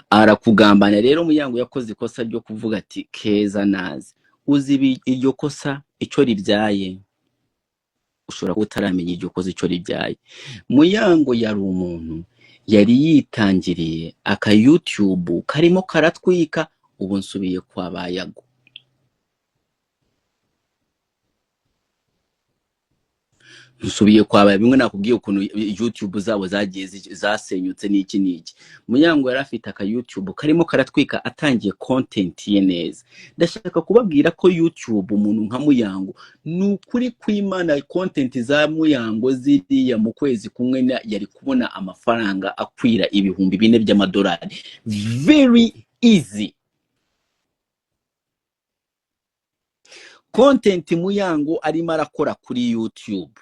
Arakugambana. Rero Muyango yakoze ikosa ryo kuvuga ati Keza nazi. Uzi iryo kosa icyo ribyaye? Ushobora kuba utaramenya iryo kosa icyo ribyaye. Muyango yari umuntu yari yitangiriye aka YouTube karimo karatwika. Ubu nsubiye kwa Bayago, nsubiye kwa Bayago. Bimwe nakubwiye ukuntu YouTube zabo zagiye zasenyutse n'iki n'iki. Muyango yari afite aka YouTube karimo karatwika, atangiye content ye neza. Ndashaka kubabwira ko YouTube, umuntu nka Muyango, ni ukuri kw'Imana, content za Muyango ziriya mu kwezi kumwe yari kubona amafaranga akwira 4000 by'amadolari very easy. Content Muyango arimo arakora kuri YouTube,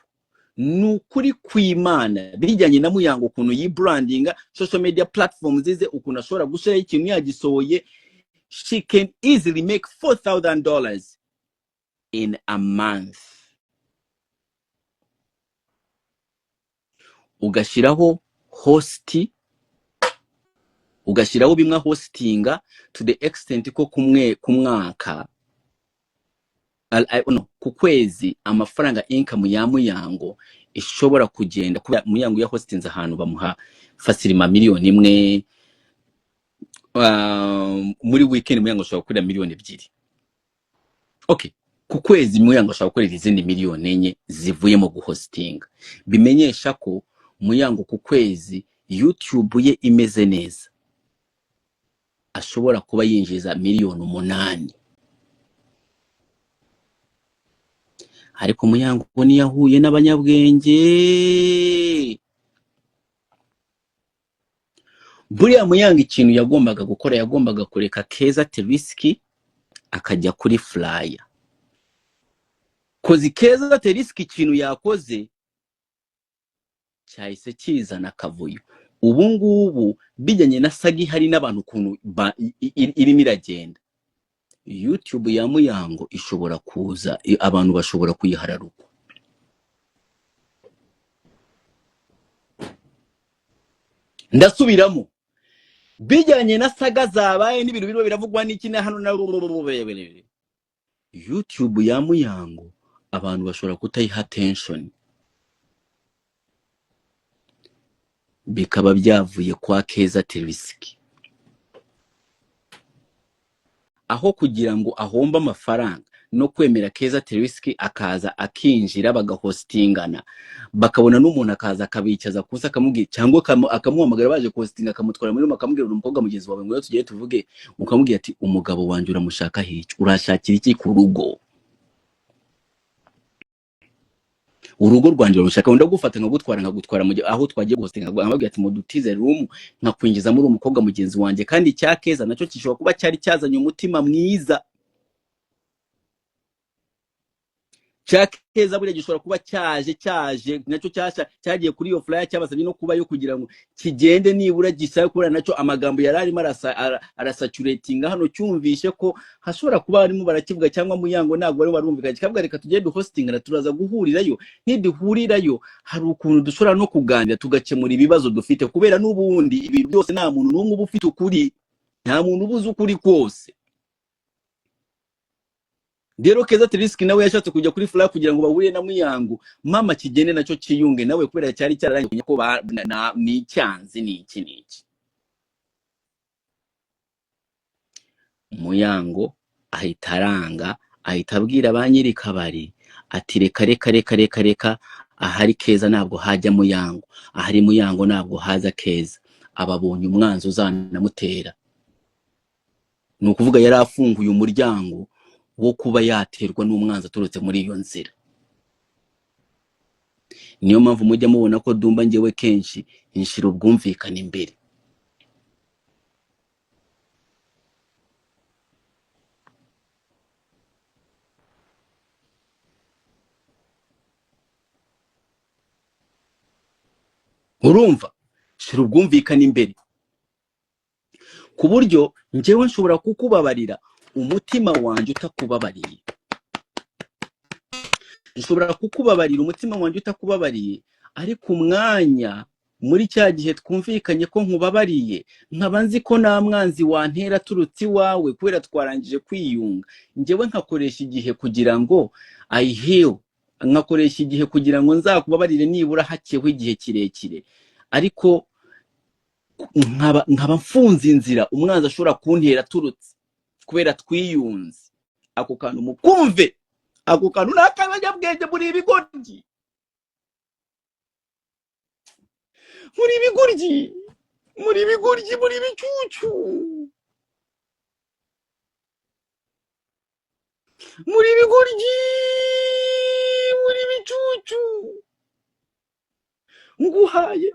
ni ukuri kw'Imana, bijyanye na Muyango ukuntu yibrandinga social media platforms zize, ukuntu ashobora gushyiraho ikintu yagisohoye, she can easily make $4000 in a month. Ugashyiraho host, ugashyiraho bimwe hostinga to the extent ko kumwe ku mwaka no, ku kwezi amafaranga income ya Muyango ishobora kugenda, kubera Muyango ya hostinze ahantu bamuha facilement 1 miliyoni, muri weekend Muyango ashobora gukorera 2 miliyoni. Okay, ku kwezi Muyango ashobora gukorera izindi 4 miliyoni zivuye mu guhostinga. Bimenyesha ko Muyango ku kwezi YouTube ye imeze neza ashobora kuba yinjiza 8 miliyoni. Ariko Muyango ntiyahuye n'abanyabwenge. Buriya Muyango ikintu yagombaga gukora, yagombaga kureka Keza Terisky akajya kuri flyer, 'cause Keza Terisky ikintu yakoze cyahise kizana akavuyo. Ubu ngubu bijyanye na saga ihari n'abantu ukuntu irimo iragenda, YouTube ya Muyango ishobora kuza abantu bashobora kuyihararukwa. Ndasubiramo, bijyanye na saga zabaye n'ibintu birimo biravugwa n'iki na hano na YouTube ya Muyango, abantu bashobora kutayiha attention, bikaba byavuye kwa Keza Terisky. Aho kugira ngo ahombe amafaranga no kwemera Keza Terisky akaza akinjira bagahostingana, bakabona n'umuntu akaza akabicaza kusa akamubwira, cyangwa akamuhamagara baje kuhostinga, akamutwara muri room, akamubwira: "Uri umukobwa mugenzi wawe, ngo tugere tuvuge." Ukamubwira ati: "Umugabo wanjye uramushaka iki? Urashakira iki ku rugo? Urugo rwanjye urarushaka? Ndagufata nkagutwara, nkagutwara mu gihe aho twagiye guhostinga, nkababwira ati mudutize room, nkakwinjiza muri umukobwa mugenzi wanjye." Kandi icya Keza nacyo gishobora kuba cyari cyazanye umutima mwiza. Cya Keza buriya gishobora kuba cyaje nacyo cyasha cyagiye kuri iyo flyer, cyabasabye no kubayo kugira ngo kigende nibura gisabe, kubera nacyo amagambo yari arimo arasaturatinga hano, cyumvishe ko hashobora kuba harimo barakivuga cyangwa Muyango ntabwo bari barumvikana, kikavuga: "Reka tugende duhostingana, turaza guhurirayo. Niduhurirayo hari ukuntu dushobora no kuganira tugakemura ibibazo dufite," kubera n'ubundi ibintu byose nta muntu n'umwe uba ufite ukuri, nta muntu uba uzi ukuri kose. Rero Keza Terisky nawe yashatse kujya kuri flyer kugira ngo bahure na Muyango, mama kigende nacyo cyiyunge nawe, kubera cyari cyararangiye ko ni icyanzi ni iki n'iki. Muyango ahita aranga, ahita abwira ba nyiri kabari ati: "Reka reka reka reka reka, ahari Keza ntabwo hajya Muyango, ahari Muyango ntabwo haza Keza." Ababonye umwanzi uzanamutera, ni ukuvuga yari afunguye umuryango wo kuba yaterwa n'umwanzi aturutse muri iyo nzira. Niyo mpamvu mujya mubona ko Dumba njyewe kenshi nshira ubwumvikane imbere. Urumva, shira ubwumvikane imbere ku buryo njyewe nshobora kukubabarira umutima wanjye utakubabariye, nshobora kukubabarira umutima wanjye utakubabariye, ariko umwanya Muri cya gihe twumvikanye ko nkubabariye, nkaba nzi ko nta mwanzi wantera aturutse iwawe kubera twarangije kwiyunga, njyewe nkakoresha igihe kugira ngo I heal, nkakoresha igihe kugira ngo nzakubabarire nibura hakeho igihe kirekire, ariko nkaba mfunze inzira umwanzi ashobora kuntera aturutse kubera twiyunze. Ako kantu mukumve, ako kantu ni ak'abanyabwenge. Muri ibigoryi, muri ibigoryi, muri ibigoryi, muri ibicucu, muri ibigoryi, muri ibicucu.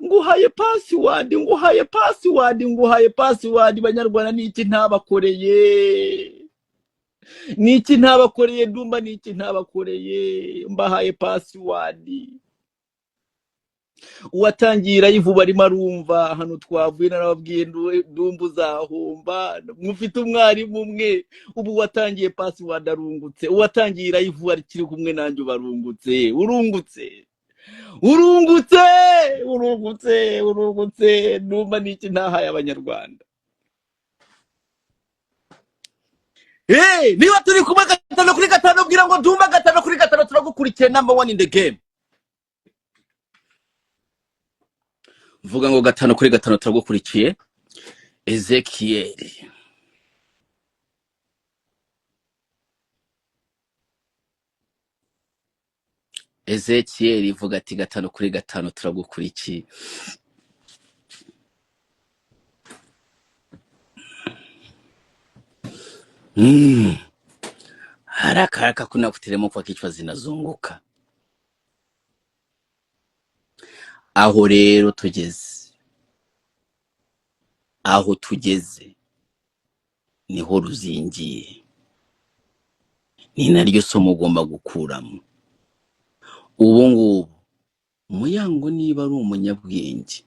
Nguhaye password, nguhaye password, nguhaye password. Banyarwanda, niki ntabakoreye? Niki ntabakoreye? Ndumva niki ntabakoreye? Mbahaye password. Uwatangiye live arimo arumva hano twavuye, narababwiye, ndumva uzahomba. Mufite umwarimu umwe ubu watangiye password arungutse. Uwatangiye live akiri kumwe nanjye ubu arungutse, urungutse, urungutse, urungutse, urungutse. Ndumva niki ntahaye Abanyarwanda? Hey, niba turi kumwe 5 kuri 5, bwira ngo ndumva 5 kuri 5 turagukurikiye, number one in the game. Vuga ngo 5 kuri 5 turagukurikiye. Ezekiel, Ezekiel ivuga ati 5 kuri 5 turagukurikiye. Haraka haraka kuna kuteremo kwa kichwa zinazunguka. Aho rero tugeze, aho tugeze niho ruzingiye, ni naryo somo ugomba gukuramo. Ubu ngubu Muyango niba ari umunyabwenge,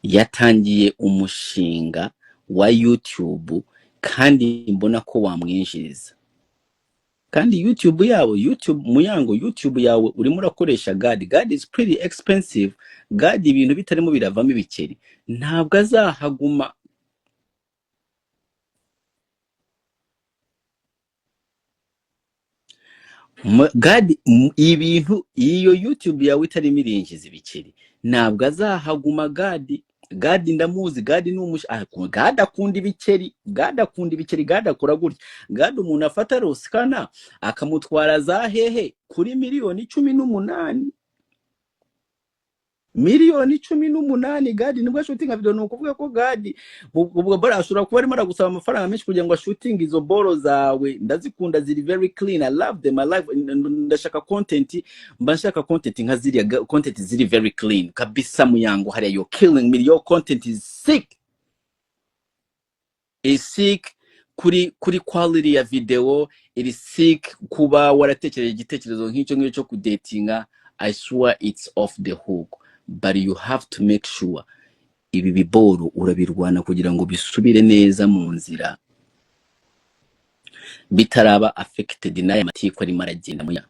yatangiye umushinga wa YouTube kandi mbona ko wamwinjiriza. Kandi YouTube yabo, YouTube Muyango, YouTube yawe urimo urakoresha Gad. Gad is pretty expensive. Gad ibintu bitarimo biravamo ibikeri, ntabwo azahaguma. Gad ibintu iyo YouTube yawe itarimo irinjiza ibikeri, ntabwo azahaguma. Gad, Gad ndamuzi. Gad ni Gad akunda ibikeri, Gad akunda ibikeri, Gad akora gutya. Gad umuntu afata Rosikana akamutwara za hehe kuri miliyoni 18, miliyoni 18. Gad nibwo ashootinga video. Ni ukuvuga ko Gad ubwo bora ashobora kuba arimo aragusaba amafaranga menshi kugira ngo ashootinge izo boro zawe. Ndazikunda, ziri very clean, I love them, I love. Ndashaka content, mba nshaka content nka ziriya, content ziri very clean kabisa. Muyango hariya, you're killing me, your content is sick, is sick kuri quality ya video iri sick. Kuba waratekereje igitekerezo nk'icyo ngicyo cyo kudatinga, I swear it's off the hook, but you have to make sure ibi biboro urabirwana kugira ngo bisubire neza mu nzira, bitaraba affected n'aya matiku arimo aragenda. Muya,